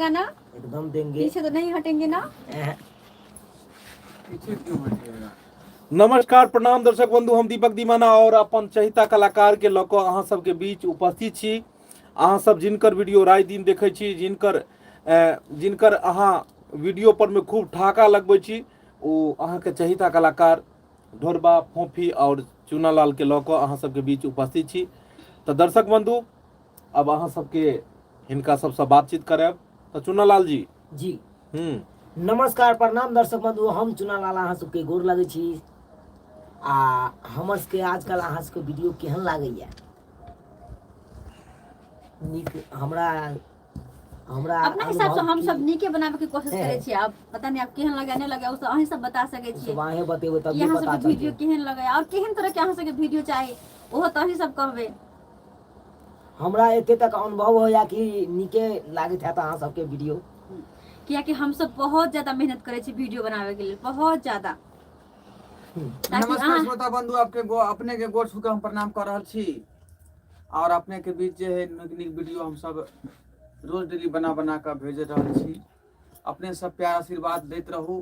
ना? एकदम देंगे। पीछे तो नहीं हटेंगे ना? पीछे क्यों हटेगा? नमस्कार, प्रणाम दर्शक बंधु, हम दीपक दीवाना और अपन चहिता कलाकार के लऽ कऽ अहाँ सबके बीच उपस्थित छी। अहाँ सब जिनकर वीडियो राति दिन देखै छी, जिनकर अहाँ वीडियो पर में खूब ठहाका लगबै छी, ओ अहाँके चहिता कलाकार ढोरबा, फोफी और चूनालाल के लऽ कऽ अहाँ सबके बीच उपस्थित छी। तऽ दर्शक बंधु, अब अहाँ सबके हिनका सबसँ बातचीत करायब। तऽ चुनालाल जी। जी। हम्म। नमस्कार, प्रणाम दर्शक बंधु, हम चुनालाल अहाँ सबके गोर लगै छी। आ हमर सबके आजकल अहाँ सबके वीडियो केहन लागैया? नीक हमरा हमरा अपना हिसाब से अनुभव हम की- सब नीके बनावे के कोशिश करै छियै। आब पता नहीं आब केहन लगे, नहीं लगे, ओ सब अहीं सब बता सकै छियै। सब अहें बतेबै तब कि अहाँ पता सबके वीडियो चलतै। केहन लगे और केहन तरह के अहाँ सबके वीडियो चाही, ओहो तऽ अहीं सब कहबै। हमरा एते तक अनुभव होया कि नीके लागैत हैत अहाँ सबके वीडियो, कियाकि हम सब बहुत ज्यादा मेहनत करै छी वीडियो बनावे के लेल, बहुत ज्यादा, ताकि नमस्कार अहाँ श्रोता बंधु, आपके गो अपने के गोर छू के हम प्रणाम कर रहल छी और अपने के बीच जे है नीक नीक वीडियो हम सब रोज डेली बना बना के भेज रहल छी। अपने सब प्यार आशीर्वाद दैत रहू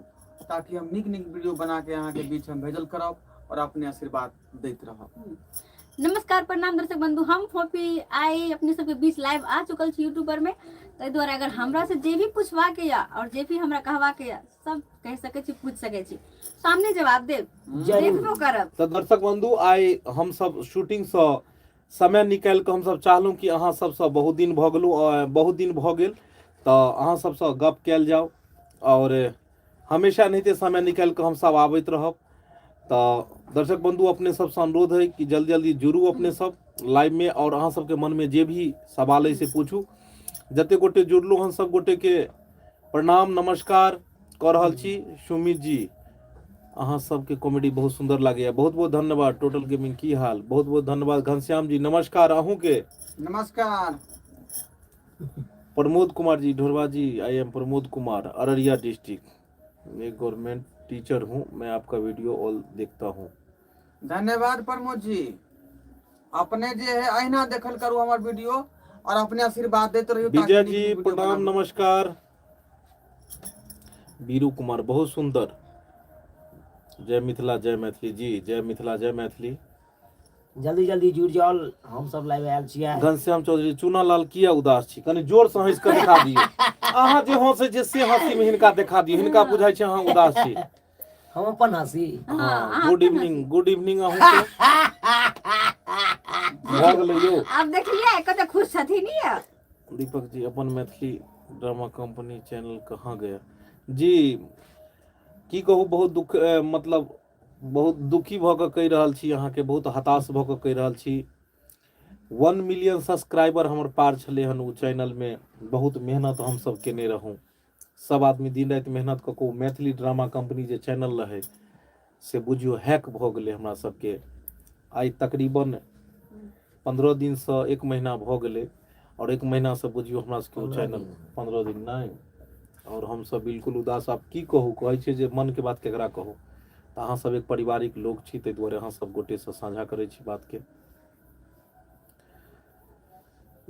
ताकि हम नीक नीक वीडियो बना के अहाँ के बीच हम भेजल करब और अपने आशीर्वाद दैत रहब। नमस्कार, प्रणाम दर्शक बंधु, हम फोफी आई अपने सबके बीच लाइव आ चुकल छी यूट्यूब पर में। ताहि दुआरे अगर हमरा से जे भी पूछवा के या और जे भी हमरा कहवा के या, सब कह सकै छी, पूछ सकै छी, सामने जवाब देब। जरूर। देखबो करब। तऽ दर्शक बंधु, आइ हम सब शूटिंग सँ समय निकालि कऽ हमसब चाहलहुँ कि अहाँ सबसँ बहुत दिन भऽ गेलहुँ, बहुत दिन भऽ गेल, तऽ अहाँ सबसँ गप कयल जाउ और हमेशा एनाहिते समय निकालि कऽ हमसब आबैत रहब। तऽ दर्शक बंधु, अपने सबसँ अनुरोध है कि जल्दी जल्दी जुड़ू अपने सब लाइव में और अहाँ सबके मन में जे भी सवाल है से पूछू। जते गोटे जुड़लहुँ हन सब गोटे के प्रणाम, नमस्कार कऽ रहल छी। सुमित जी, अहाँ सबके कॉमेडी बहुत सुंदर लागैया, बहुत बहुत धन्यवाद। टोटल गेमिंग की हाल? बहुत बहुत धन्यवाद। घनश्याम जी, नमस्कार अहूँके। नमस्कार। प्रमोद कुमार जी, ढोरबा जी, I am Pramod Kumar, Araria district, मैं गवर्नमेंट टीचर हूँ, मैं आपका वीडियो ऑल देखता हूँ। धन्यवाद प्रमोद जी, अपने जे है अहिना देखल करू हमर वीडियो और अपने आशीर्वाद दैत रहियो ताकि विजय नीक जी, नीक वीडियो प्रणाम। बनाबी। नमस्कार। बीरू कुमार, बहुत सुंदर, जय मिथिला, जय मैथिली जी, जय मिथिला, जय मैथिली। जल्दी जल्दी जुड़ जाओ, हम सब लाइव आयल छियै। घनश्याम चौधरी, चूनालाल किया उदास छी? कनि जोर से हंसि कऽ देखा दियौ। अहाँ जे हंसै छियै से हंसी में हिनका देखा दियौ, हिनका बुझाइ छै अहाँ उदास छी। हम अपन हंसी। हँ, गुड इवनिंग, गुड इवनिंग अहूँके भऽ गेलै यौ। आब देखलियै कते खुश छथिन यौ। दीपक जी, अपन मैथिली ड्रामा कंपनी चैनल कहाँ गया? जी की कहू, बहुत दुख, मतलब बहुत दुखी भऽ कऽ कहि रहल छी अहाँके, बहुत हताश भऽ कऽ कहि रहल छी। 1 मिलियन सब्सक्राइबर हमर पार छलै हन ओ चैनलमे। बहुत मेहनत हमसभ केने रहौं, सब आदमी दिन राति मेहनत कऽ कऽ ओ मैथिली ड्रामा कंपनी जे चैनल रहै से बुझियौ हैक भऽ गेलै हमरा सबके। आइ तकरीबन 15 दिनसँ एक महीना भऽ गेलै आओर एक महीनासँ बुझियौ हमरा सबके ओ 15 चैनल दिन। 15 दिन नहि, आओर हमसब बिल्कुल उदास। आब की कहू, कहै छै जे मनके बात केकरा कहू, तऽ अहाँ सब एक पारिवारिक लोक छी, ताहि दुआरे अहाँ सब गोटेसँ साझा करै छी बातके।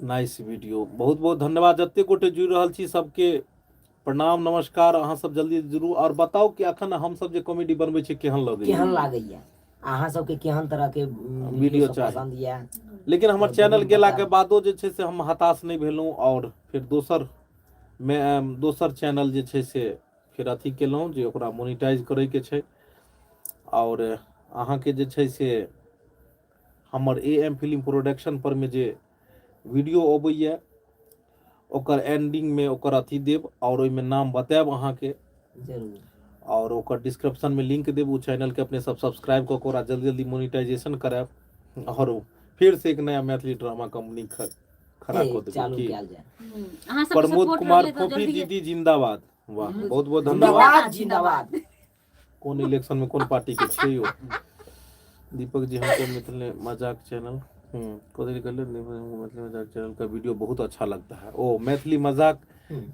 नाइस वीडियो, बहुत बहुत धन्यवाद। जते गोटे जुड़ि रहल छी सबके प्रणाम, नमस्कार। अहाँ सब जल्दी जुड़ू और बताउ कि अखन हम सब जे कॉमेडी बनबै छी केहन लगैया, केहन लागैया अहाँ सबके, केहन तरह के वीडियो सब चाही। पसंद या। लेकिन हमर जरूर चैनल गेला के बताउ। बादो जे छै से हम हताश नहि भेलहुँ और फिर दोसर मे दोसर चैनल जे छै से फेर अथी केलहुँ जे ओकरा मोनिटाइज करैके छै और अहाँके जे छै से हमर ए एम फिल्म प्रोडक्शन पर मे जे वीडियो अबैया ओकर एंडिंग मे ओकर अथी देब और ओहिमे नाम बतायब अहाँके। जरूर। और ओकर डिस्क्रिप्शन में लिंक देब ओ चैनल के, अपने सब सब्सक्राइब कऽ के ओकरा जल्दी जल्दी मोनिटाइजेशन करायब और फिर से एक नया मैथिली ड्रामा कंपनी खड़ा कऽ देबै। चालू की कयल जाय। अहाँ सब प्रमोद सपोर्ट कुमार रहलै तऽ फोफी जल्दी दीदी जिंदाबाद, वाह, बहुत बहुत धन्यवाद। जिंदाबाद, जिंदाबाद। कोन इलेक्शन में कोन पार्टी के छियै यौ? दीपक जी, हमको मिथिले मजाक चैनल कथी कहले, मैथिली मजाक चैनल का वीडियो बहुत अच्छा लगता है। ओ मैथिली मजाक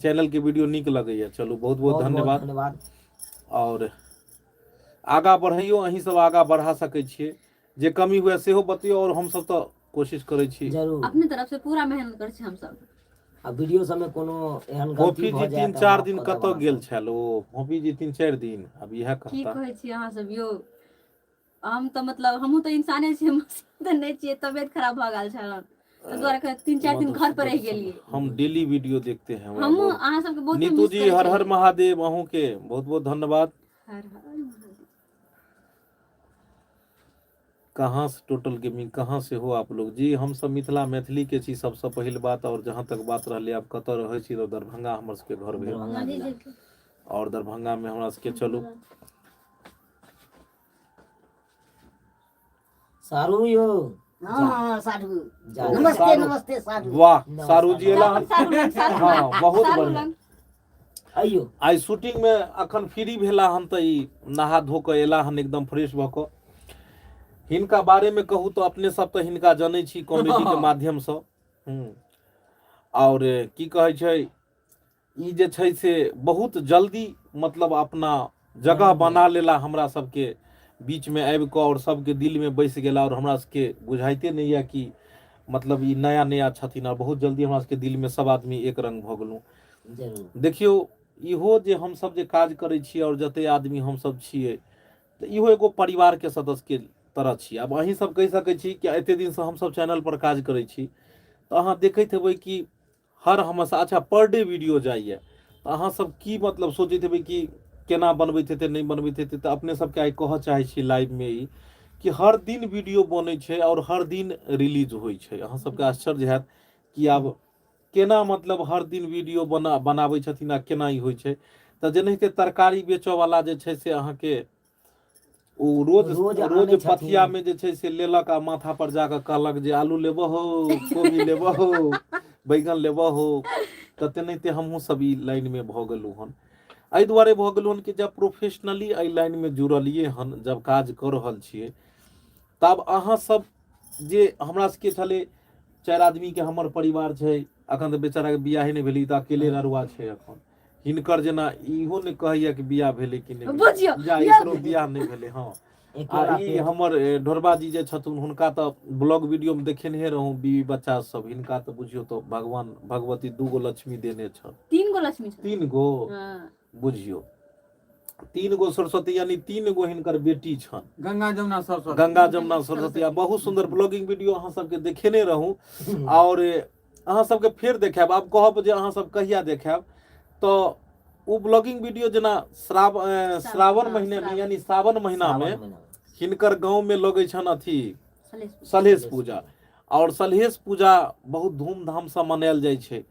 चैनल के वीडियो नीक लगैया, चलू बहुत बहुत धन्यवाद। धन्यवाद। और आगा बढ़ैयो, अहीं सब आगा बढ़ा सकै छियै, जे कमी हुए सेहो बतियौ और हमसब तऽ कोशिश करै छी जरूर। अपने तरफ से पूरा मेहनत करै छी हमसब। आ वीडियो सबमे कोनो एहन गलती फोफी भऽ जी जाय तीन तऽ चारि माफ दिन कऽ देब कतऽ अहाँ गेल सब। छल ओ फोफी जी 3-4 दिन आब इएह की कहता। कहै छी अहाँ सब यौ, हम तऽ मतलब हमहूँ तऽ इंसाने छियै, मशीन तऽ नहि छियै। तबियत खराब भऽ गेल छल, ताहि दुआरे 3-4 दिन घर पर रहि गेलियै। हम डेली वीडियो देखते हैं। हमहूँ अहाँ सबके बहुत नीतू मिस जी, करै हर हर छलियै। महादेव। अहूँ के बहुत बहुत धन्यवाद। हर हर महादेव। कहाँ से टोटल गेमिंग, कहाँ से हो आप लोग? जी, हम सब मिथिला मैथिली के छी सबसँ पहिल बात। और जहाँ तक बात रहलै आब कतऽ रहै छी, तऽ दरभंगा हमर सबके घर भेल। दरभंगा जिला। और दरभंगा में हमरा सबके चलू। सारू यौ। हाँ हाँ, साधु। जा। ओ, नमस्ते। सारू। नमस्ते साधु। वाह। नमस्कार। सारू जी एला हन। सारू लग, सारू हाँ, लग, बहुत सारू बढ़िया। लग। अइयो। आइ शूटिंग में अखन फ्री भेला हन तऽ ई नहा धो कऽ एला हन एकदम फ्रेश भऽ कऽ। हिनका बारे में कहू तऽ अपने सब तऽ हिनका जनै छी कॉमेडी के माध्यम सँ। और की कहै छै, ई जे छै से बहुत जल्दी मतलब अपना जगह बना लेला हमरा सबके बीच में आबि कऽ और सबके दिल में बसि गेला। और हमरा सबके बुझाइते नहि यऽ कि मतलब ई नया नया छथिन और बहुत जल्दी हमरा सबके दिल में सब आदमी एक रंग भऽ गेलहुँ। देखियौ, इहो जे हमसब जे काज करै छियै और जते आदमी हमसब छियै, तऽ इहो एगो परिवार के सदस्य के तरह छियै। आब अहीं सब कहि सकै छी कि एते दिन से हमसब चैनल पर काज करै छी, तऽ अहाँ देखैत हेबै कि हर हमेशा अच्छा पर डे वीडियो जाइए, तऽ अहाँ सब की मतलब सोचैत हेबै कि केना बनबैत हेतै, नहि बनबैत हेतै। तऽ अपने सबके आइ कहऽ चाहै छी लाइव मे ई कि हर दिन वीडियो बनै छै और हर दिन रिलीज होइ छै। अहाँ सबके आश्चर्य हैत कि आब केना मतलब हर दिन वीडियो बनाबै छथिन आ केना ई होइ छै। तऽ जेनाहिते तरकारी बेचऽवला जे छै से अहाँके ओ रोज रोज रोज आनै छथिन। पथिया मे जे छै से लेलक आ माथा पर जाकऽ कहलक जे आलू लेबहो, कोबी लेबहो, बैगन लेबहो, तऽ तेनाहिते हमहूँ सब ई लाइन मे भऽ गेलहुँ हन। एहि दुआरे भऽ गेलहुँ हन कि जब प्रोफेशनली एहि लाइन मे जुड़लियै हन, जब काज कऽ रहल छियै, तब अहाँ सब जे हमरा सबके छलै 4 आदमी के हमर परिवार छै। अखन तऽ बेचारा के बियाहे नहि भेलै, तऽ अकेले ररुआ छै अखन। हिनकर जेना इहो नहि कहैया कि बियाह भेलै कि नहि भेलै। बुझियौ। जा, एकरो बियाह नहि भेलै। हँ, आ एकेला ई पेट। हमर ढोरबा जी जे छथुन, हुनका तऽ ब्लॉग वीडियो मे देखेने रहौं, बीवी बच्चा सब। हिनका तऽ बुझियौ तऽ भगवान भगवती 2 गो लक्ष्मी देने छल। 3 गो लक्ष्मी छथिन। 3 गो। हाँ। बुझियौ, 3 गो सरस्वती, यानी 3 गो हिनकर बेटी छन। गंगा जमुना सरस्वती। गंगा जमुना सरस्वती। आ बहुत सुंदर ब्लॉगिंग वीडियो अहाँ सबके देखेने रहूं और अहाँ सबके फेर देखायब। आब कहब जे अहाँ सब कहिया देखायब, तऽ ओ ब्लॉगिंग वीडियो जेना श्रावण महीने में, यानी सावन महीना में सावन महीना। हिनकर गांव में लगै छन अथी सलेश पूजा। सलहेश पूजा। और सलहेश पूजा बहुत धूमधाम से मनायल जाइ छै।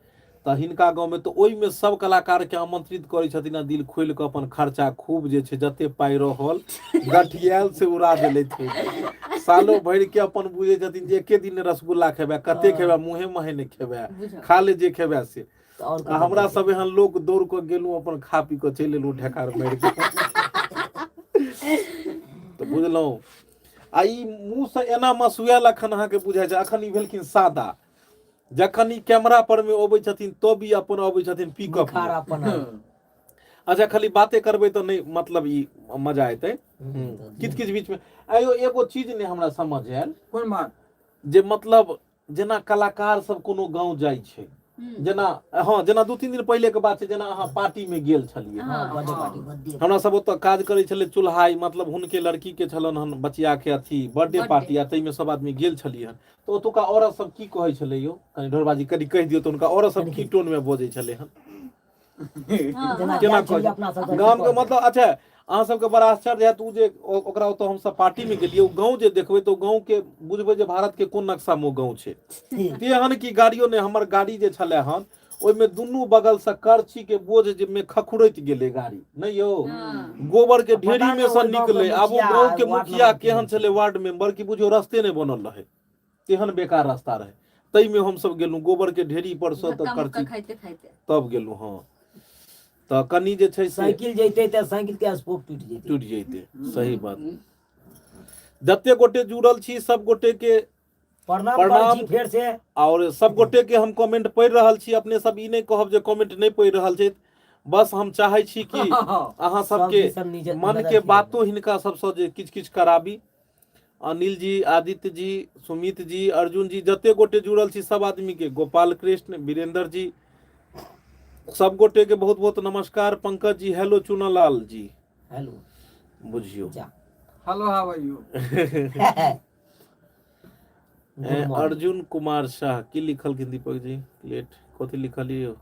तऽ हिनका गाँवमे तऽ ओहिमे सब कलाकार के आमंत्रित करै छथिन आ दिल खोलि कऽ अपन खर्चा खूब जे छै, जते पाइ रहल गठियायल से उड़ा देलथि। सालो भरि के अपन बुझै छथिन जे एके दिन रसगुल्ला खेबै, कते खेबै, मुँहे महे नहि खेबै, बुझल। खा ले जे खेबै से। तऽ आओर आ हमरा सब एहन लोक दौड़ कऽ गेलहुँ, अपन खा पी कऽ चलि एलहुँ ढेकार मारि कऽ। तऽ बुझलहुँ, आ ई मुँहसँ एना मसुआयल अखन अहाँके बुझाइ छै। अखन ई भेलखिन सादा, जखन ई कैमरा पर मे अबै छथिन तब ई अपन अबै छथिन पिकअप। निखार अपन। अच्छा, खाली बाते करबै तऽ नहि मतलब ई मजा एतै। किछु किछु बीचमे आइयो एगो चीज नहि हमरा समझ आयल। कोन बात? जे मतलब जेना कलाकार सब कोनो गाँव जाइ छै, जेना हँ, जेना 2-3 दिन पहिले के बात छै, जेना अहाँ पार्टी में गेल छलियै। हाँ। Birthday party. Birthday. हमरा सब ओतऽ काज करै छलै चूल्हाई, मतलब हुनके लड़की के छलनि हन, बचिया के अथी बर्थडे Birthday। Party, आ ताहिमे सब आदमी गेल छलियै हन। तऽ ओतुका औरत सब की कहै छलै यौ? कनि ढोरबाजी कनि कहि दियौ तऽ हुनका औरत सब की टोन मे बजै छलै हन? हाँ, जेना हाँ। केना गेल छलियै कहै? अपना सब तऽ गाम के मतलब अच्छा, अहाँ सबके बड़ा आश्चर्य हैत, ओ जे ओकरा ओतऽ हमसब पार्टी मे गेलियै, ओ गाँव जे देखबै तऽ ओ गाँव के बुझबै जे भारत के कोन नक्शा मे ओ गाँव छै। तेहन कि गाड़ियो नहि। हमर गाड़ी जे छलै हन, ओहिमे दुनू बगल से करछी के बोझ जे मे खखुरैत गेलै गाड़ी, नहि यौ? हाँ। गोबर के पता ढेरी नहि मे से ओहि गाँवके निकले। आब ओ मुखिया गाँव के वार्ड मुखिया मेंबर केहन केहन छलै, वार्ड मेंबर, की बुझियौ रस्ते नहि बनल रहै, तेहन बेकार रास्ता रहै। ताहिमे हमसब गेलहुँ गोबर के ढेरी पर से तऽ धक्का मुक्का करची खाइते खाइते तब गेलहुँ। हँ, तऽ कनि जे छै से साइकिल जैते तऽ साइकिल के स्पोक टूटि जैते। टूटि जैते, सही बात। जते गोटे जुड़ल छी सब गोटे के प्रणाम करै प्रणाम। छी फेर से। और सब गोटे के हम कमेंट पढ़ि रहल छी। अपने सब ई नहि कहब जे कमेंट नहि पढ़ि रहल छै। बस हम चाहै छी कि अहाँ सब सबके दिसन मन नजर के रखियौ। बातो हिनका सबसँ जे किछु किछु कराबी। अनिल जी, आदित्य जी, सुमित जी, अर्जुन जी, जते गोटे जुड़ल छी सब आदमी के, गोपाल कृष्ण, वीरेंद्र जी। सब गोटे के बहुत बहुत नमस्कार। पंकज जी हेलो, चुनालाल जी हेलो, बुझियो। जा। Hello, how are you? Good morning. Arjun Kumar Shah की लिखलखिन दीपक जी लेट कथी लिखलियो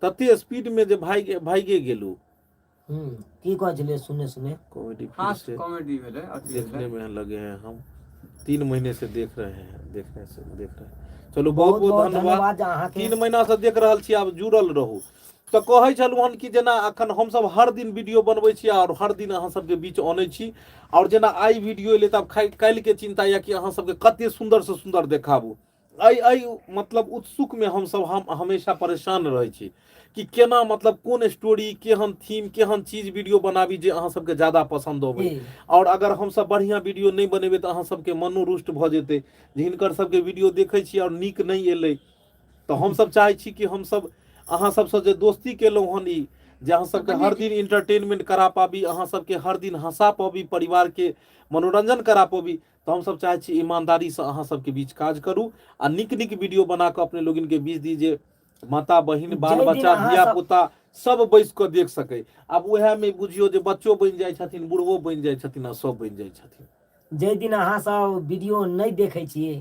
तते स्पीड में जे भागे भागे गेलू। की कहै छलियै सुने सुने? कॉमेडी फिर फास्ट से कॉमेडी भेलै, अथी देखने भेलै। में लगे हैं हम, 3 महीने से देख रहे हैं, देखने से देख रहे हैं। चलू बहुत बहुत धन्यवाद। जे अहाँके 3 महीना से देख रहल छी, आब जुड़ल रहू। तऽ कहै छलहुँ हन कि जेना अखन हमसब हर दिन वीडियो बनबै छी आओर हर दिन अहाँ सबके बीच अनै छी, आओर जेना आइ वीडियो एलै तऽ आब काल्हिके चिंता यऽ कि अहाँ सबके कते सुन्दर से सुन्दर देखाबू। एहि एहि मतलब उत्सुक में हमसब हम हमेशा परेशान रहै छी कि केना मतलब कोन स्टोरी, केहन थीम, केहन चीज वीडियो बनाबी जे अहाँ सबके ज्यादा पसंद अबै। जी। और अगर हमसब बढ़िया वीडियो नहि बनेबै तऽ अहाँ सबके मनो रुष्ट भऽ जेतै जे हिनकर सबके वीडियो देखै छी आओर नीक नहि एलै। तऽ हमसब चाहै छी कि हमसब अहाँ सबसँ जे दोस्ती केलहुँ हन ई जे अहाँ सबके हर दिन इंटरटेनमेंट करा पाबी, अहाँ सबके हर दिन हंसा पाबी, परिवार के मनोरंजन करा पाबी, तऽ हमसब चाहै छी ईमानदारीसँ अहाँ सबके बीच काज करू आ नीक नीक वीडियो बना कऽ अपने लोगिन के बीच दी जे माता बहिन बाल जाहि दिन बच्चा अहाँ धिया सब- पुता सब बैस कऽ देख सकै। आब उएह मे बुझियौ जे बच्चो बनि जाइ छथिन, बुढ़बो बनि जाइ छथिन आ सब बनि जाइ छथिन। जाहि दिन अहाँ सब वीडियो नहि देखै छियै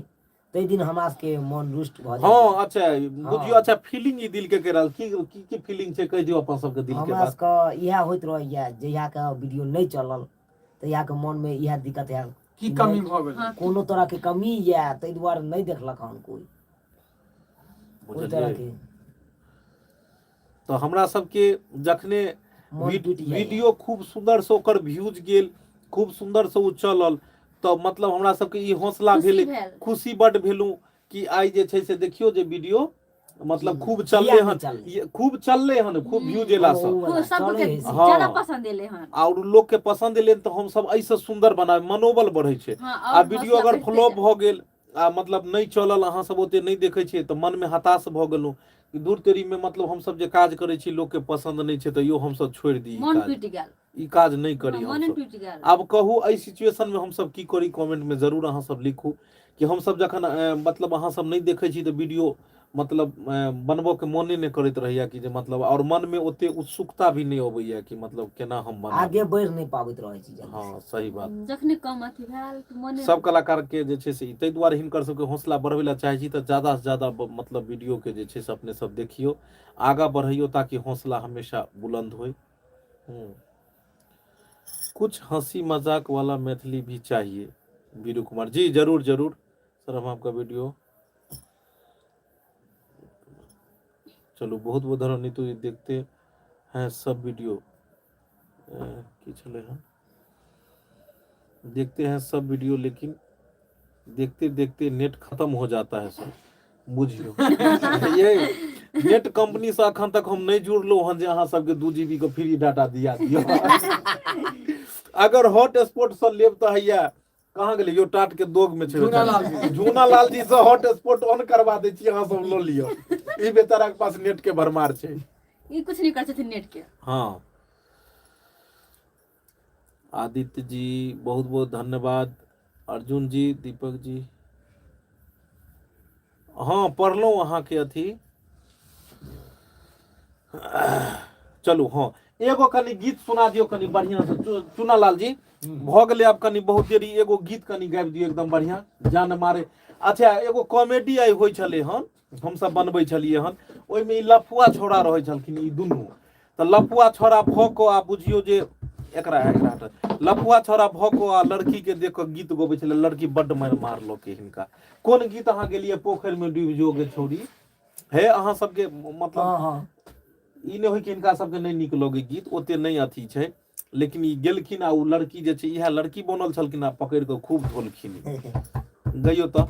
ताहि दिन हमरा सबके मन रुष्ट भऽ हँ जाइए। अच्छा बुझियौ, अच्छा फीलिंग ई दिल के कहि रहल की की की फीलिंग छै कहि दियौ अपन सबके दिल के हमरा बात। सबके इएह होइत रहैए जहियाके वीडियो नहि चलल तहियाके मनमे इएह दिक्कत आयल की कमी भऽ गेल। हँ। कोनो तरहके कमी यए ताहि दुआरे नहि देखलक हन कोइ ओहि बुझलियै तरहके तऽ हमरा सबके जखने मन टूटि जाइए। वीडियो खूब सुन्दर से ओकर व्यूज गेल, खूब सुन्दर से ओ चलल, तऽ मतलब हमरा सबके ई हौसला खुशी भेलै, भेल। खुशी बड भेलहुँ कि आइ जे छै से देखियौ जे वीडियो मतलब खूब किया चललै नहि हन, चललै? खूब चललै हन, खूब व्यूज एला ओ सब वला खूब सबके चलै हइ से। हँ। ज्यादा पसंद एलै हन आओर लोक के पसंद एलै तऽ हमसब एहिसँ सुन्दर बनाबी, मनोबल बढ़ै छै। हँ, आ और वीडियो हौसला अगर बढ़िते फ्लॉप जायत। भऽ गेल आ मतलब नहि चलल, अहाँ सब ओते नहि देखै छियै तऽ मनमे हताश भऽ गेलहुँ कि दूर तेरीमे मतलब हमसब जे काज करै छी लोकके पसन्द नहि छै तैयो हमसब छोड़ि दी ई मन काज, टूटि गेल। ई काज नहि करी मने हमसब। टूटि गेल। आब कहू एहि सिचुएशनमे हमसब की करी? कमेंटमे जरूर अहाँ सब लिखू कि हमसब जखन मतलब अहाँ सब नहि देखै छी तऽ वीडियो मतलब बनबऽ के मोने नहि करैत रहैया कि जे मतलब और मनमे ओते उत्सुकता भी नहि अबैया कि मतलब केना हम बनाबी। आगे बढ़ि नहि पाबैत रहै छी जल्दी। हँ सही बात। जखने कम अथी भेल तऽ मने सब कलाकार के जे छै से ताहि दुआरे हिनकर सबके हौसला बढ़बै लए चाहै छी तऽ ज्यादा से ज्यादा मतलब वीडियो के जे छै से अपने सब देखियौ, आगाँ बढ़ैयौ ताकि हौसला हमेशा बुलंद होय। कुछ हंसी मजाक वाला मैथिली भी चाहिए वीरू कुमार जी, जरूर जरूर सर, हम आपका वीडियो चलू बहुत बहुत धन्यवाद नीतू जी, देखते हैं सब वीडियो। की छलै हन, देखते हैं सब वीडियो लेकिन देखते देखते नेट खत्म हो जाता है सर। बुझियौ ये नेट कंपनी से अखन तक हम नहि जुड़लहुँ हन जे अहाँ सबके 2 जीबी के फ्री डाटा दिया दियौ। अगर हॉट स्पॉट से लेब तऽ हैया कहाँ गेलै यो टाट के दोग में छै झूना लाल जी। झूना लाल जी से हॉट स्पॉट ऑन करवा दै छी, अहाँ सब लऽ लिअ। ई बेचारा के पास नेट के भरमार छै, ई कुछ नहीं कर छथिन नेट के। हाँ आदित्य जी बहुत बहुत धन्यवाद, अर्जुन जी, दीपक जी, हाँ पढ़लहुँ अहाँके अथी। चलू हाँ एगो कनि गीत सुना दियौ कनि बढ़िआँ से। चुना लाल जी भऽ गेलै आब कनि बहुत देरी, एगो गीत कनि गाबि दियौ एकदम बढ़िआँ जान मारे। अच्छा एगो कॉमेडी आइ होइ छलै हन, हमसब बनबै छलियै हन, ओहिमे ई लफुआ छौड़ा रहै छलखिन ई दुनू, तऽ लफुआ छौड़ा भऽ कऽ आ बुझियौ जे एकरा एकरा हटा, लफुआ छौड़ा भऽ कऽ आ लड़की के देख कऽ गीत गबै छलै, लड़की बड्ड मारि मारलकै हिनका। कोन गीत अहाँ गेलियै पोखरिमे डूबि जो गे छौड़ी? हे अहाँ सबके मतलब हँ हँ ई नहि होइ कि हिनका सबके नहि नीक लगै गीत, ओते नहि अथी छै, लेकिन ई गेलखिन आ ओ लड़की जे छै इएह लड़की बनल छलखिन आ पकड़ि कऽ खूब धोलखिन। गइयो तऽ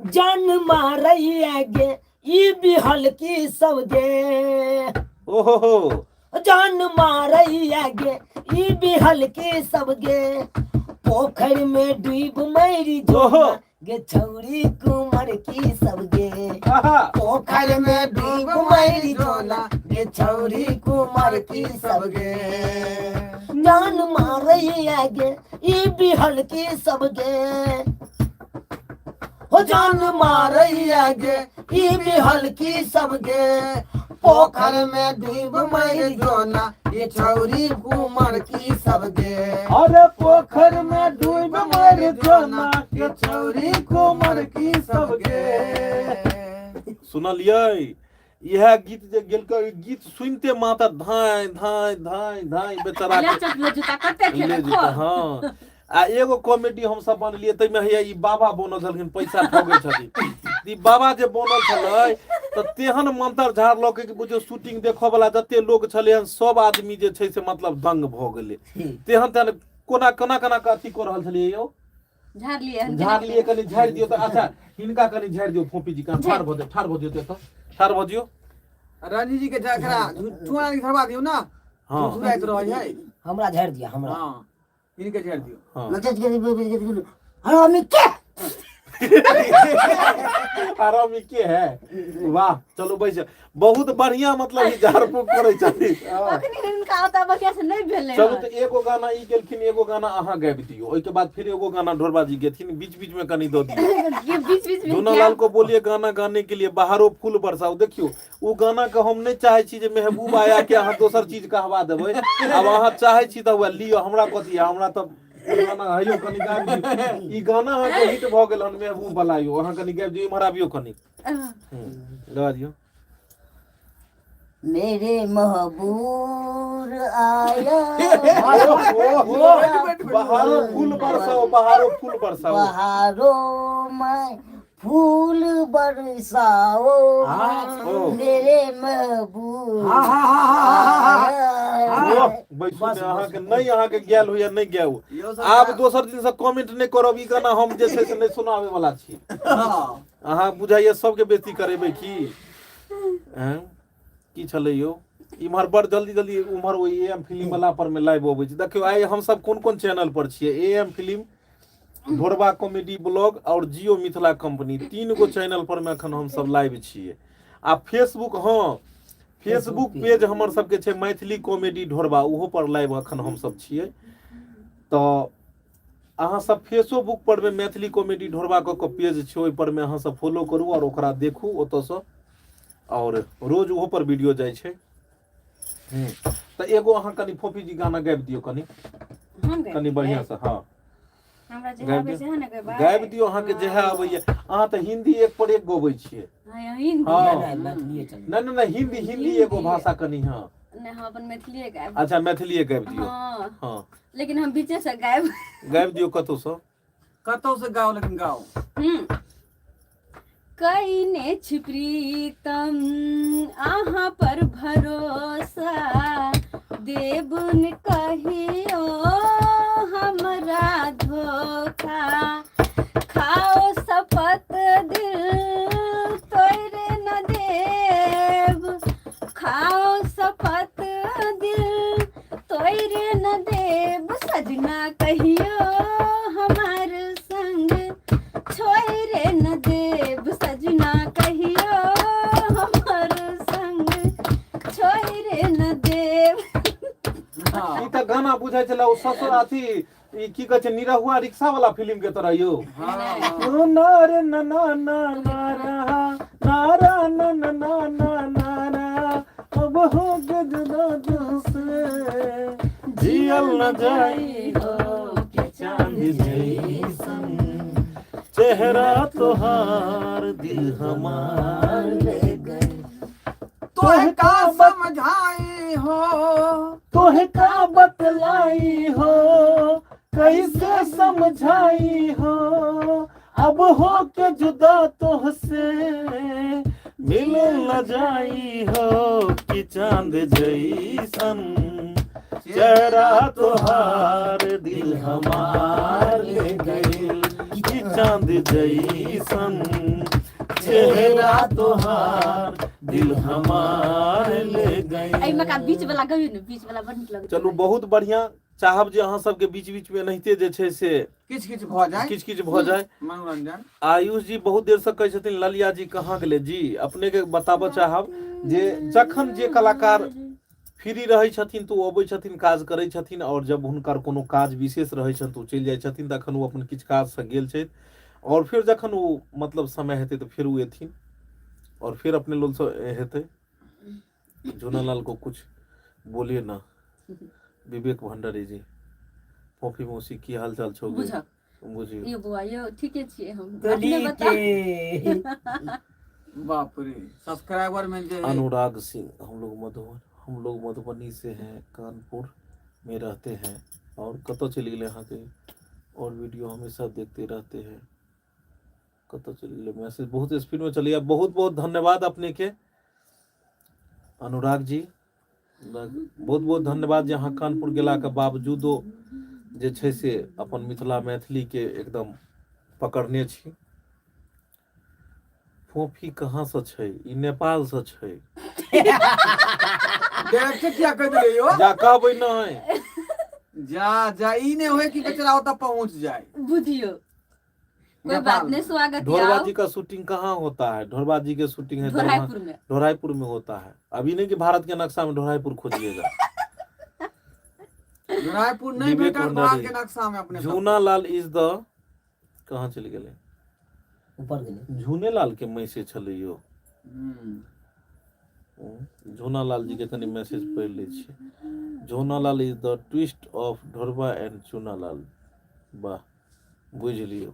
जान मारैया गे ई बिहल की सब गे, ओहो हो, जान मारैया गे ई बिहल की सब गे, पोखरि में डूब मरि ओहो। जो गे छौरी कुमर की सब गे, आहा। पोखरि में डूब मरि जोना गे छौरी कुमर की सब गे, जान मारैया गे ई बिहल की सब गे, हो जान मारैया गे ई भी हल्की सबके। पोखर में डूब मर जोना ये छौरी कुमर की सबके। अरे पोखर में डूब मर जोना के छौरी कुमर की सबके। सुनलियै इएह गीत जे गेलकै, ई गीत सुनिते माता धाय धाय धाय धाय बेचारा ले के चल जूता कते ले खेलक जेतै। हँ, आ एगो कॉमेडी हमसब बनेलियै, ताहिमे हैया ई बाबा बनल छलखिन, पैसा ठगै छथिन। ई बाबा जे बनल छलै तऽ तेहन मंत्र झाड़लकै कि बुझियौ शूटिंग देखऽ वाला जते लोक छलै हन सब आदमी जे छै से मतलब दंग भऽ गेलै। तेहन तेहन कोना कोना कोना के अथी कऽ रहल छलियै यौ। झाड़लियै हन। झाड़लियै, कनि झाड़ि दियौ तऽ। अच्छा, हिनका कनि झाड़ि दियौ। फोपी जी कहाँ ठाढ़ भऽ जाउ, ठाढ़ भऽ दियौ तऽ, ठाढ़ भऽ दियौ। रणजी जी के एकरा चुआ के झड़वा दियौ ना। हँ। झुराइत रहै है। हमरा झाड़ि दिअ, हमरा। हँ, हिनके झाड़ि दियौ। हँ। नचैत गेल हरामी के। आरामी के है, वाह। चलू बैस, बहुत बढ़िया, मतलब ई झाड़ फूक करै छथिन। हँ। अखनी हिनका ओतऽ बढ़िया से नहि भेलै चलू हन। तऽ एगो गाना ई गेलखिन, एगो गाना अहाँ गाबि दियौ, ओहिके बाद फिर एगो गाना ढोरबा जी गेथिन, बीच बीच में कनि दऽ दियौ। ये बीच बीच में धुना लाल को बोलिए गाना गाने के लिए, बाहरो फूल बरसाओ। देखियौ, ओ गाना के हम नहि चाहै छी जे महबूब आया के अहाँ दोसर चीज कहवा देबै। आब अहाँ चाहै छी तऽ वएह लिअ, हमरा कथी है, हमरा तऽ ओ गाना हइयो, कनि गाबि दियौ। ई गाना अहाँके हिट भऽ गेल हन महबूब वाला यौ, अहाँ कनि गाबि दियौ। इम्हर आबियौ कनि, गा दियौ। मेरे महबूर आया, बहारो फूल बरसाओ, बहारो फूल बरसाओ, बहारो में फूल बरसाओ, ओ। मेरे महबूब हाँ हाँ हाँ हाँ हाँ। ओह, बैसू ने, अहाँके नहि, अहाँके गायल होइया नहि गाउ। इहो सब आब दोसर दिन से कमेंट नहि करब, ई गाना हम जे छै से नहि सुनाबै वाला छी। हँ। अहाँ बुझाइया सबके बेइज्जती करेबै की? हैं? की छलै यौ इम्हर बड़ जल्दी जल्दी उम्हर ओहि ए एम फिल्म वाला पर मे लाइव अबै छै। देखियौ, आइ हमसब कोन कोन चैनल पर छियै। A M film, Dhorba comedy blog आओर जियो मिथिला कंपनी, 3 गो चैनल पर मे एखन हमसब लाइव छियै। आ फेसबुक, हँ, फेसबुक पेज हमर सबके छै मैथिली कॉमेडी ढोरबा, ओहो पर लाइव एखन हमसब छियै। तऽ अहाँ सब फेसोबुक पर मे मैथिली कॉमेडी ढोरबा कऽ कऽ पेज छै, ओहि पर मे अहाँ सब फॉलो करू आओर ओकरा देखू ओतऽसँ, आओर रोज ओहो पर वीडियो जाइ छै। तऽ एगो अहाँ कनि फोफी जी गाना गाबि दियौ कनि। हम गाबि कनि बढ़िआँ से। हँ, हमरा जे गाबि आबै दियौ। छै ने गैबै। गाबि दियौ, अहाँके जेहे अबैया। अहाँ तऽ हिंदी एक पर एक गबै छियै। हँ, हिंदी। हँ। नहि, मैथिलीए चलै। नहि नहि नहि, हिंदी, हिंदी एगो भाषा कनि। हँ। नहि, हम अपन मैथिलीए गायब। अच्छा, मैथिलीए गाबि दियौ। हँ। हँ। लेकिन हम बीचे से गायब। गाबि दियौ कतहुसँ। कतौ से गाओ, लेकिन गाओ। कईने छी प्रीतम अहाँ पर भरोसा, देबुन कहियो हमरा धोखा, खाओ शपथ दिल तोड़े न देब, खाओ शपथ दिल तोड़े न देब, सजना कहियो हमार संग छोड़े न देब, सजना कहियो हमार संग छोड़े न देब। हँ। ई तऽ गाना बुझाइ छलै ओ ससुर अथी ई की कहै छै, निरहुआ रिक्शा वाला फिल्म के तरह यौ। हँ। ओ नार ना ना ना ना रहा नारा ना ना ना ना ना ना, अब हो गजना से जियल न जाई हो के चांद जैसन चेहरा तोहार दिल हमार ले गए। तोहे का समझाई हो, तोहे का बतलाई हो, कैसे समझाई हो, अब हो के जुदा तोहसे मिल न जाई हो कि चांद जैसन चेहरा तोहार दिल हमार ले गइल, कि चांद जैसन चेहरा तोहार दिल हमार ले गइल। एहिमे का बीच वाला गबियौ ने, बीच वाला बड़ नीक लगै। चलू, बहुत बढ़िया। चाहब जे अहाँ सबके बीच बीच में एनाहिते जे छै से किछु किछु भऽ जाय, किछु किछु भऽ जाय मनोरंजन। आयुष जी बहुत देर से कहै छथिन ललिया जी कहाँ गेलै जी। अपने के बताबऽ चाहब जे जखन जे कलाकार फ्री रहै छथिन तऽ ओ अबै छथिन, काज करै छथिन, आओर जब हुनकर कोनो काज विशेष रहै छनि तऽ ओ चलि जाइ छथिन। तखन ओ अपन किछु काजसँ गेल छथि, आओर फेर जखन ओ मतलब समय हेतै तऽ फेर ओ एथिन। और फिर अपने लोग से हेतै। झूनालाल को कुछ बोलिए ना। विवेक भंडारी जी, फोफी मौसी की हाल चाल छौ? बुझक बुझियौ। यो बौआ यो, ठीके छियै हम, तोरी अपने बता। के बाप रे, सब्सक्राइबर में जे अनुराग सिंह, हम लोग मधुबनी से हैं, कानपुर में रहते हैं। और कतऽ चलि गेलै अहाँके? और वीडियो हमेशा देखते रहते हैं। कतऽ चलि गेलै मैसेज? बहुत स्पीड में चलिए। बहुत बहुत धन्यवाद अपने के अनुराग जी, बहुत बहुत धन्यवाद जे अहाँ कानपुर गेलाके बावजूदो जे छै से अपन मिथिला मैथिलीके एकदम पकड़ने छी। फोफी कहाँसँ छै? ई नेपालसँ छै। डायरेक्ट किया कह देले यो? जा कहबै नहि। जा जा, ई नहि होय कि बेचारा ओतऽ पहुंच जाए। बुझियो, कोई बात नहीं, स्वागत। ढोरबा आओ। जी का शूटिंग कहाँ होता है? ढोरबा जी के शूटिंग है ढोराईपुर में। ढोराईपुर में होता है। अभी नहीं कि भारत के नक्शा में ढोराईपुर खोजिएगा। रायपुर नहीं विवेक भेटल भंडारी। भारत के नक्शा में अपने सब। झूना लाल is the कहाँ चलि गेलै? ऊपर गेलै। झूने लाल के मैसेज छलै यौ। झूना लाल जी के कनि मैसेज पढ़ि लै छियै। Jhuna Lal is the twist of Dhorba and Chuna Lal. वाह, बुझि लियौ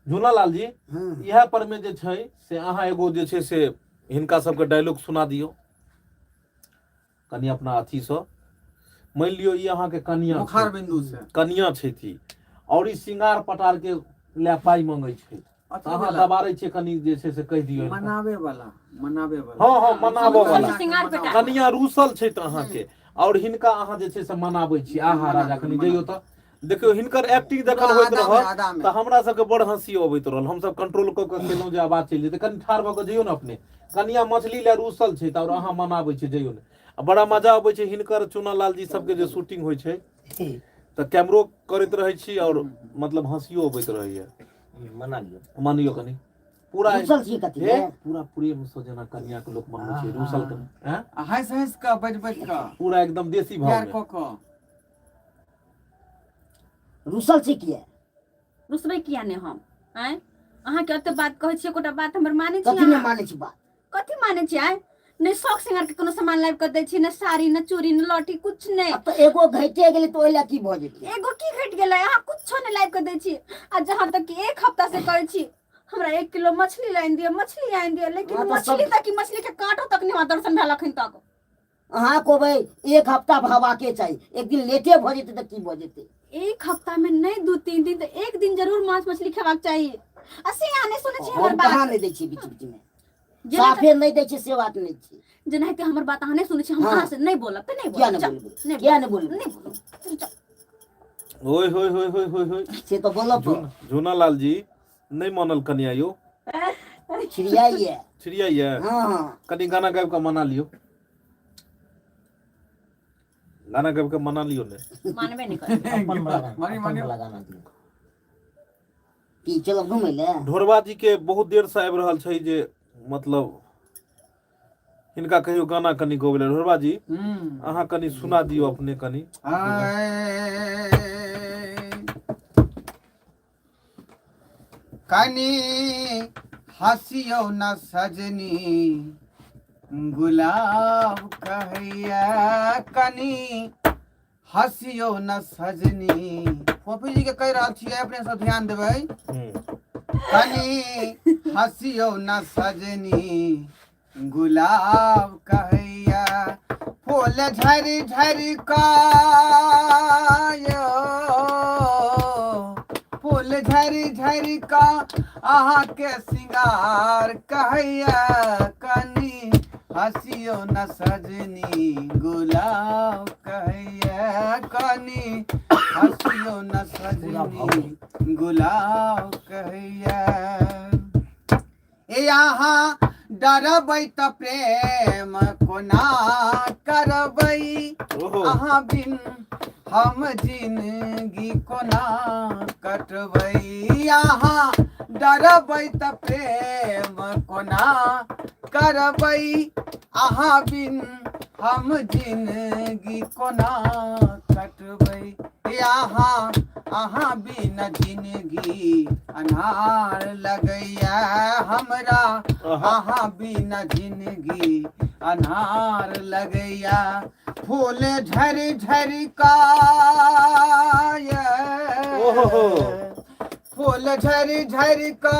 झूना लाल जी। इएह पर मे जे छै से अहाँ एगो जे छै से हिनका सबके डायलॉग सुना दियौ कनि अपना अथीसँ। मानि लियौ ई अहाँके कनिया मुखार छै। बिंदु से कनिया छै और ई सिंगार पटार के लए पाइ मंगै छै। अथी अहाँ वाला, दबारै छियै कनि जे छै से कहि दियौ हिनका। मनावे वाला, मनावे वाला। हँ हँ, मनाबऽ वाला। सिंगार पेटार। कनिया रूसल छै तऽ अहाँके और हिनका अहाँ जे छै से मनाबै छी। आहा राजा, कनि जइयौ तऽ देखियौ हिनकर एक्टिंग जखन होइत आदा में, रहल आदा में। तऽ हमरा सबके बड़ हँसी अबैत रहल। हमसब कंट्रोल कऽ कऽ केलहुँ जे आवाज चलि जेतै। कनि ठाढ़ भऽ कऽ जइयौ ने अपने। कनिया मछली लए रूसल छै तऽ और अहाँ मनाबै छियै, जइयौ ने। आ बड़ा मजा अबै छै हिनकर चुना लाल जी सबके जे शूटिंग होइ छै तऽ कैमरो करैत रहै छी और मतलब हँसियो अबैत रहैया। मना लियौ। मानियौ कनि पूरा। रुसल छियै कथी हे ले? पूरा प्रेम से जेना कनिया के लोक मनबै छै रूसल के हैं। आ हंस हंस कऽ, बज बज कऽ, पूरा एकदम देसी भाव प्यार में कऽ कऽ। रुसल छी किया? रुसबै किया नहि हम? आँय, अहाँके ओते बात कहै छियै, एकोटा बात हमर मानै छी कथी नहि अहाँ? मानै छी बात? कथी मानै छी? आँय, नहि शौक सिंगार के कोनो सामान लाबि कऽ दै छी, ने साड़ी, ने चूड़ी, ने लौठी, कुछ नहि। आब तऽ एगो घटे गेलै तऽ ओहि लए की भऽ जेतै? एगो की घटि गेलै? अहाँ कुछो नहि लाबि कऽ दै छी। आ जहाँ तक कि एक हफ्ता से कहै छी हमरा 1 किलो मछली लानि दिअ, मछली आनि दिअ, लेकिन हाँ, तऽ मछली तक की, मछली के कांटो तक नहि हमरा दर्शन भेल अखन तक। अहाँ कहबै एक हफ्ता भवाके चाही, एक दिन लेटे भऽ जेतै तऽ की भऽ जेतै? एक हफ्ता में नहीं, 2-3 दिन तऽ एक दिन जरूर मांस मछली खेबाक चाही। आ से अहाँ नहि सुनै छी हमर हम कहाँ बात। नहि दै छियै बीच बीचमे? जेना साफे नहि दै छियै से बात नहि छै। जेनाहिते हमर बात अहाँ नहि सुनै छी, हम हाँ। अहाँ से नहि बोलब तऽ नहि किया बोलब। नहि चल, बोलबै? नहि। किया नहि बोलबै? नहि बोलब, चल। ओए होय होय होय होय होय। से तऽ बोलब। झूना लाल जी नहि मानल कनिया यौ। छिड़ियाइए। छिड़ियाइए। हँ। कनि गाना गाबि कऽ मना लियौ, गाना गाबि कऽ मना लियौ ने। मानबे नहि करबै। अपन वाला गाना। मानी, अपन मानी। वाला गाना दियौ। की चलब घुमै लए? ढोरबा जी के बहुत देर से आबि रहल छै जे मतलब हिनका कहियो गाना कनि गबै लए। ढोरबा जी, अहाँ कनि सुना दियौ अपने कनि। कनि हँसियौ न सजनी, गुलाब कहैया, कनि हँसियौ न सजनी। फोफी जी के कहि रहल छियै, अपने सब ध्यान देबै। कनि हँसियौ न सजनी, गुलाब कहैया, फूल झरि झरि कऽ यौ, फूल झरि झरि कऽ अहाँके सिंगार कहैया, कनि हँसियौ न सजनी, गुलाब कहैया, कनि हँसियौ न सजनी, गुलाब कहैया। ए अहाँ डरबै तऽ प्रेम कोना करबै? ओहो। अहाँ बिन हम जिंदगी कोना कटबै? अहाँ डरबै तऽ प्रेम कोना करबै? अहाँ बिन हम जिंदगी कोना कटबै अहाँ अहाँ बिना जिंदगी अन्हार लगैया हमरा अहाँ बिना जिंदगी अन्हार लगैया फूल झरि झरि का ओहो। फूल झरि झरि का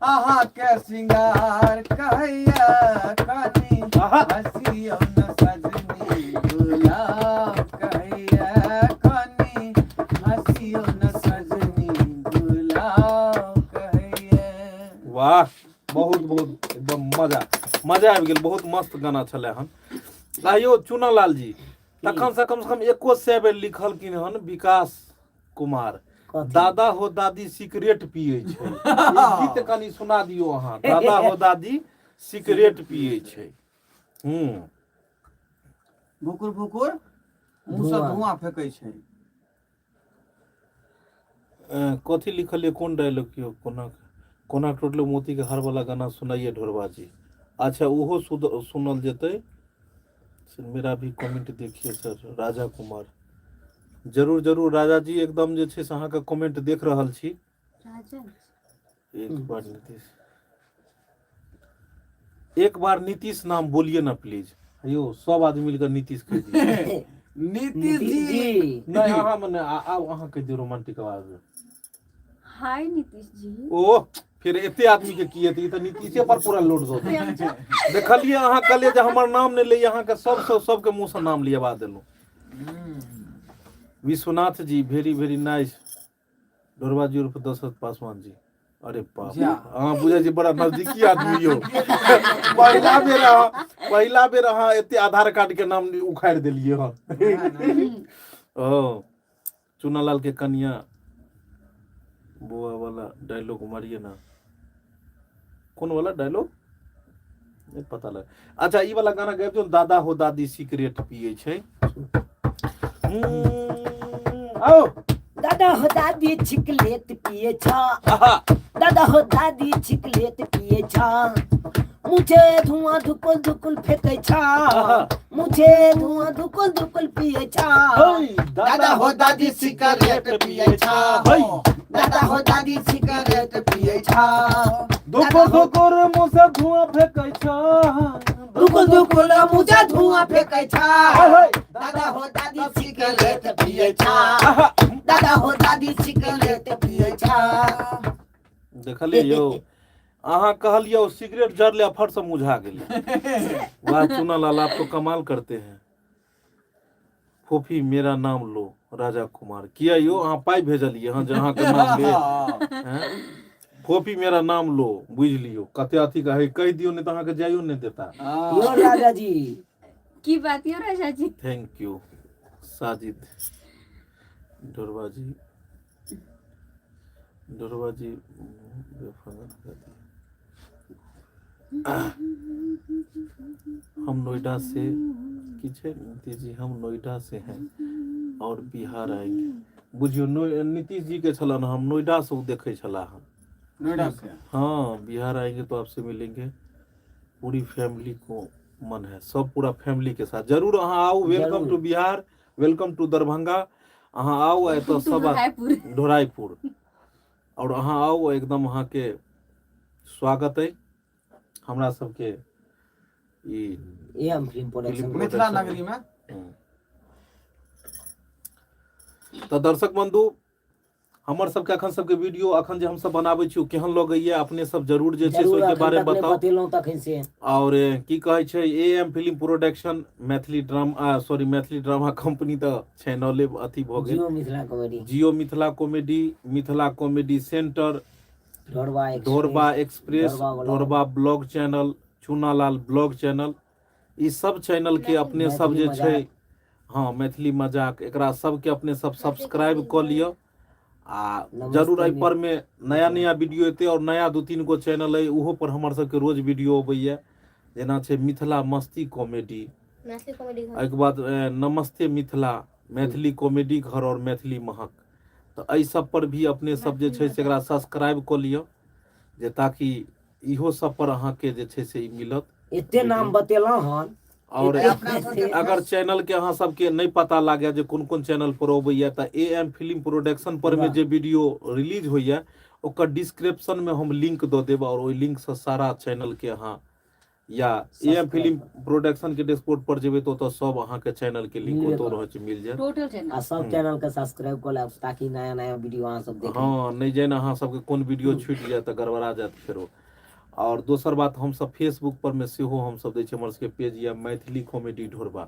अहाँ के सिंगार कहैया कनी आहा। हसियौ न सजनी गुलाब कहैया कनी हसियौ न सजनी गुलाब कहैया। वाह, बहुत बहुत एकदम मजा मजा आबि गेल, बहुत मस्त गाना छलै हन। आइयो चुनालाल जी तखन से कम से कम 100 बेर लिखलखिन हन विकास कुमार, कथी? दादा हो दादी सिगरेट पिए छै, ई गीत कनि सुना दियौ अहाँ। दादा हो दादी सिगरेट पिए छै। भुकुर भुकुर मुँह से धुआं। धुआं फेकै छै। कथी लिखल कोन डायलॉग यौ? कोना कोना टूटलो मोती के हार वाला गाना सुनाइए ढोरबा जी। अच्छा, ओहो सुनल जेतै। सर, मेरा भी कमेंट देखिए सर, राजा कुमार। जरूर जरूर राजा जी, एकदम जे छै से अहाँके कमेंट देख रहल छी। राजा एक बार नीतीश, एक बार नीतीश नाम बोलिए ना प्लीज। यौ सब आदमी मिलकर नीतीश कहि दियौ। नीतीश नीतीश जी जी। नहि, अहाँ मने आब अहाँ कहि दियौ रोमांटिक आवाज में। हाय नीतीश जी। ओ फिर एते आदमी के की हेतै, ई तऽ नीतीशे पर पूरा लोड दऽ देतै। देखलियै अहाँ कहलियै जे हमर नाम नहि लैए, अहाँके सबसँ सबके मुँहसँ नाम लियबा देलहुँ। Vishwanath ji very very nice. Dhorba ji उर्फ दशरथ पासवान जी, अरे बाप रे, जा। अहाँ बुझै छी बड़ा नजदीकी आदमी यौ। पहिला बेर अहाँ एते आधार कार्ड के नाम उखाड़ि देलियै हन। ओ चुनालाल के कनिया बौआ वाला डायलॉग मारिए ना। कोन वाला डायलॉग नहि पता लग। अच्छा, ई वाला गाना गाबि दियौ, दादा हो दादी सिगरेट पिए छै। आओ। दादा हो दादी छिकलेट पिए छ। आहा। दादा हो दादी छिकलेट पिए छ, मुझे धुआं धुकुल धुकुल फेंके छ। आहा। मुझे धुआं धुकुल धुकुल पिए छ। है, दादा हो दादी सिगरेट पिए छ। है। दादा हो दादी सिगरेट पिए छ। धुकुर धुकुर मुँह से धुआं फेंकै छ। धुकुल धुकुल मुझे धुआं फेंके छ। है, है। दादा हो दादी सिगरेट पिए छ। आहा। दादा हो दादी सिगरेट पिए छ। देखलियै यौ, अहाँ कहलियै सिगरेट जरले, फट से मुझा गेलै। वाह चुनालाल, आप तो कमाल करते हैं। फोफी मेरा नाम लो, राजा कुमार। किया यौ, अहाँ पाइ भेजलियै हँ जे अहाँके नाम ले? हैं? फोफी मेरा नाम लो, बुझि लियौ कते अथी कहै, कहि दियौ, नहि तऽ अहाँके जाइयो नहि देता। यो राजा जी। की बात यौ राजा जी? Thank you Sajid. Dhorba ji, Dhorba जी बेफागल कर दिए। हम नोएडा से की छै नीतीश जी, हम नोएडा से हैं और बिहार आएंगे। बुझियौ नीतीश जी के छलन, हम नोएडा से ओ देखै छलाह हन। नोएडा से। हाँ, बिहार आएंगे तो आपसे मिलेंगे, पूरी फैमिली को मन है, सब पूरा फैमिली के साथ। जरूर अहाँ आओ, welcome जरूर। To Bihar, welcome to Darbhanga. अहाँ आओ एतऽ सब रायपुर। ढोराईपुर। और अहाँ आओ, एकदम अहाँके स्वागत अइ हमरा सबके E M film production. Film Mithila Nagari में। तऽ दर्शक बंधु, हमर सबके अखन सबके वीडियो अखन जे हमसब बनाबै छी ओ केहन लगैया, अपने सब जरूर जे छै से जरूर ओहिके अखन बारे तक मे नहि बताउ। बतेलहुँ तखन से। और की कहै छै, A M film production, Maithili drama, sorry, Maithili drama company तऽ चैनले अथी भऽ गेल। Jio Mithila comedy. Jio Mithila comedy, Mithila comedy centre, Dhorba express, Dhorba express, Dhorba blog. Dhorba blog channel, Chunalal blog channel, ई सब channel के अपने सब जे मैथिली छै मजाक। हँ, मैथिली मजाक, एकरा सबके अपने सब सब्सक्राइब कऽ लिअ आ नमस्ते जरूर एहि पर मे नया नया वीडियो एतै। और नया 2-3 गो चैनल अइ, ओहो पर हमर सबके रोज वीडियो अबैया, जेना छै मिथिला मस्ती कॉमेडी, मैथिली कॉमेडी घर। एहिके बाद नमस्ते मिथिला, मैथिली कॉमेडी घर और मैथिली महक। तऽ एहि सब पर भी अपने सब जे छै से एकरा सब्सक्राइब कऽ लिअ, जे ताकि इहो सब पर अहाँके जे छै से ई मिलत। एते नाम बतेलहुँ हन। आओर अपना सबके अगर चैनल के अहाँ सबके नहि पता लागे जे कोन कोन चैनल पर अबैया तऽ ए एम फिल्म प्रोडक्शन पर में जे वीडियो रिलीज होइया ओकर डिस्क्रिप्शन में हम लिंक दऽ देब और ओहि लिंक से सारा चैनल के अहाँ या ए एम फिल्म प्रोडक्शन के डैशबोर्ड पर जेबै तऽ ओतऽ सब अहाँके चैनल के लिंक मिलबे ओतौ करत। रहै छै मिल जायत टोटल चैनल आ सब चैनल के सब्सक्राइब कऽ लेब ताकि नया नया वीडियो अहाँ सब देख हँ नहि जानि अहाँ सबके कोन वीडियो छूटि जायत तऽ गड़बड़ा जायत फेरो आओर दोसर बात हमसब फेसबुक पर मे सेहो हमसब दै छियै हमर सबके पेज यऽ मैथिली कॉमेडी ढोरबा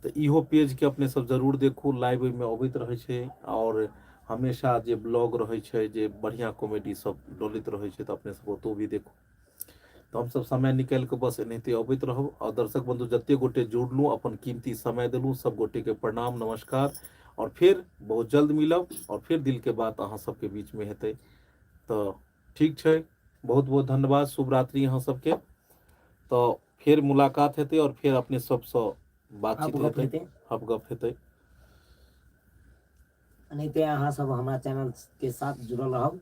तऽ इहो पेजके अपने सब जरूर देखू लाइव ओहिमे अबैत रहै छै आओर हमेशा जे ब्लॉग रहै छै जे बढ़िआँ कॉमेडी सब डलैत रहै छै तऽ अपने सब ओतौ भी देखू तऽ हमसब समय निकालि कऽ बस एनाहिते अबैत रहब आओर दर्शक बंधु जते गोटे जुड़लहुँ अपन कीमती समय देलहुँ सब गोटेके प्रणाम नमस्कार आओर फेर बहुत जल्द मिलब आओर फेर दिलके बात अहाँ सबके बीचमे हेतै तऽ ठीक छै बहुत बहुत धन्यवाद शुभ रात्रि अहाँ सबके तऽ फेर मुलाकात हेतै आओर फेर अपने सबसँ बातचीत गप हेतै हेतै हप गप हेतै एनाहिते अहाँ सब हमरा चैनल के साथ जुड़ल रहब।